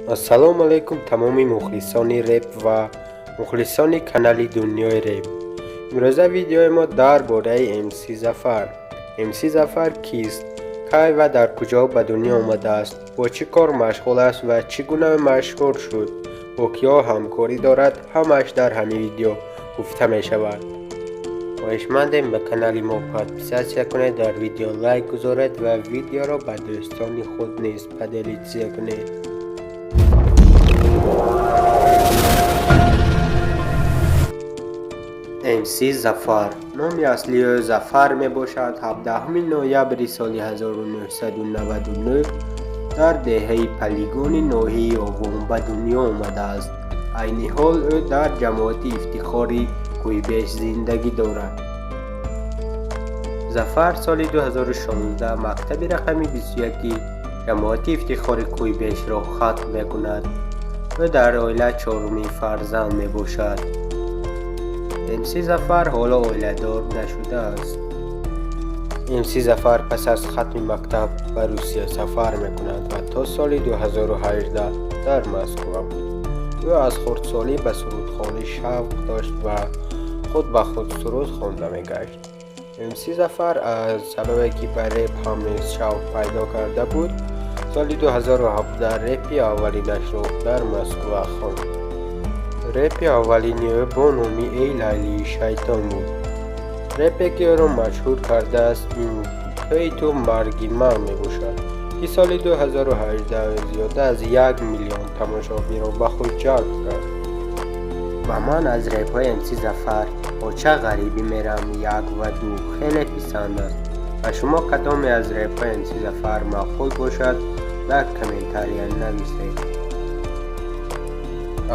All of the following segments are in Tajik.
Ассалому алайкум, тамоми мухлисони реп ва мухлисони канали Дунёи реп. Имрӯза видеои мо дар бораи МС Зафар. МС Зафар кист, кай ва дар куҷо ба дунё омадааст, бо чӣ кор машғул аст ва чӣ гуна машҳур шуд, бо киҳо ҳамкорӣ дорад, ҳамааш дар ҳамин видео гуфта мешавад. Хоҳишмандем, ба канали мо подписаться кунед, дар видео лайк гузоред ва видеоро ба дӯстони худ низ поделиться кунед. МС Зафар номи аслии ӯ Зафар мебошад. 17 ноябри соли 1999 дар деҳаи Палигони ноҳияи Ёвон ба дунё омадааст. Айни ҳол ӯ дар ҷамоати Ифтихори Кӯйбеш зиндагӣ дорад. Зафар соли 2016 мактаби рақами 21 ҷамоати Ифтихори Кӯйбешро хатм мекунад. Ӯ дар оила чорумин фарзанд мебошад. МС Зафар ҳоло оиладор нашудааст. МС Зафар пас аз хатми мактаб ба Русия сафар мекунад ва то соли 2018 дар Москва буд. Ӯ аз хурдсолӣ ба сурудхонӣ шавқ дошт ва худ ба худ суруд хонда мегашт. МС Зафар аз сабабе ки ба реп ҳам низ шавқ пайдо карда буд, соли 2017 репи аввалинашро дар Москва хонд. Репи аввалини ӯ бо номи «Эй Лайлии шайтон» буд. Репе ки ӯро машҳур кардааст, ин «Тӯи ту марги ман» мебошад, ки соли 2018 зиёда аз 1 миллион тамошобинро ба худ ҷалб кард. Ба ман аз репҳои МС Зафар «Оча ғарибӣ мерам» як ва ду хеле писанд аст. Ба шумо кадоме аз репҳои МС Зафар маъқул бошад, дар комментария нависед.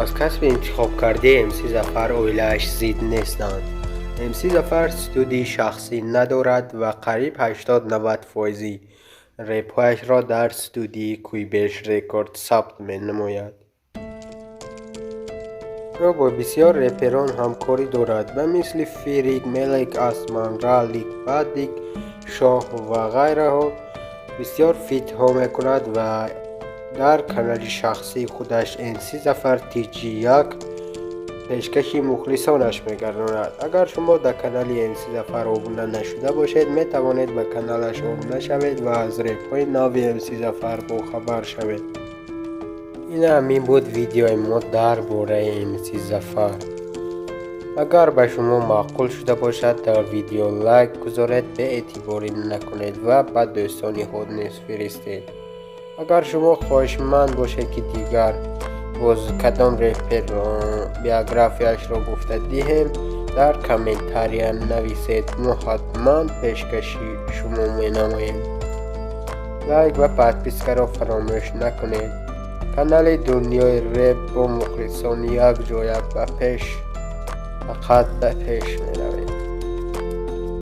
Аз касби интихобкардаи МС Зафар оилааш зид нестанд. МС Зафар студияи шахсӣ надорад ва қариб 80-90 фоизи репҳояшро дар студияи Кӯйбеш Рекорд сабт менамояд. Ӯ бо бисёр реперон ҳамкорӣ дорад, ба мисли Фирик, Мелек, Асман, Ралик, Бадик, Шоҳ ва ғайраҳо. Бисёр фитҳо мекунад ва дар канали шахсии худаш МС Зафар TG1 пешкаши мухлисонаш мегардонад. Агар шумо дар канали МС Зафар обуна нашуда бошед, метавонед ба каналаш обуна шавед ва аз репҳои нави МС Зафар бохабар шавед. Ин ҳамин буд видеои мо дар бораи МС Зафар. Агар ба шумо маъқул шуда бошад, дар видео лайк гузоред, беэътиборӣ накунед ва ба дӯстони худ низ фиристед. Агар шумо хоҳишманд бошед, ки дигар боз кадом реперро биографияшро гуфта диҳем, дар комментария нависед, мо ҳатман пешкаши шумо менамоем. Лайк ва подпискаро фаромӯш накунед. Канали Дунёи реп бо мухлисон якҷоя ба пеш, фақат ба пеш меравем.